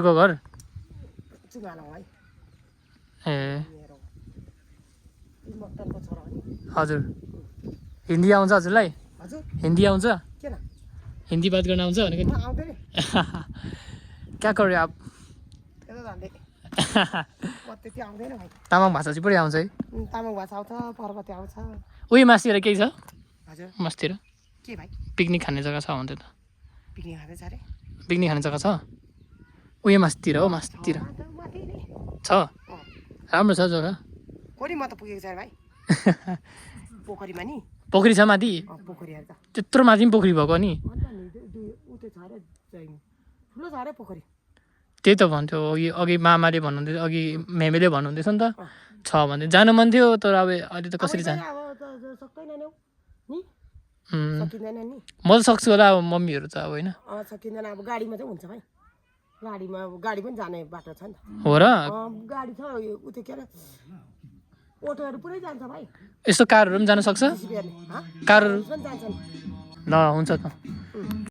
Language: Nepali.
को घर चुगालाउ है ए मेरो मक्तनको छोरा हो नि हजुर हिन्दी आउँछ हजुरलाई हजुर हिन्दी आउँछ किन हिन्दी बात गर्न आउँछ भनेको नि आउँदैन क्या कर रहे आप त्यता जान्दै म त्यति आउँदैन भाइ तामाङ भाषा चाहिँ पुरै आउँछ है तामाङ भाषा आउँछ पर्वते आउँछ उही मासतिर केही छ हजुर मसतिर के भाइ पिकनिक खाने जग्गा छ भन्थ्यो त पिकनिक खाँदैछ अरे पिकनिक खाने जग्गा छ उयो मासतिर हो मासतिर माथि नै छ राम्रो छ जग्गा कोही म त पुगेको छैन भाइ पोखरीमा नि पोखरी छ माथि पोखरी अरे त त्यत्रो माथि पनि पोखरी भएको नि अन्त नि उ त्यो छ अरे ठुलो छ अरे पोखरी त्यही त भन्थ्यो अघि मामाले भन्नुहुँदै अघि मेमेले भन्नुहुँदैछ नि त छ भन्दै जानु मन थियो तर अब अहिले त कसरी जाने अब त सक्दैन नि उम्, सकिँदैन नि म त सक्छु होला अब मम्मीहरू त अब होइन सकिँदैन अब गाडीमा चाहिँ हुन्छ भाइ गाडीमा गाडी पनि जाने बाटो छ नि त हो र गाडी छ उ त्यो के अरे अटोहरू पुरै जान्छ भाइ यस्तो कारहरू पनि जान सक्छ जिसिबीहरूले कारहरू पनि जान्छ नि ल हुन्छ त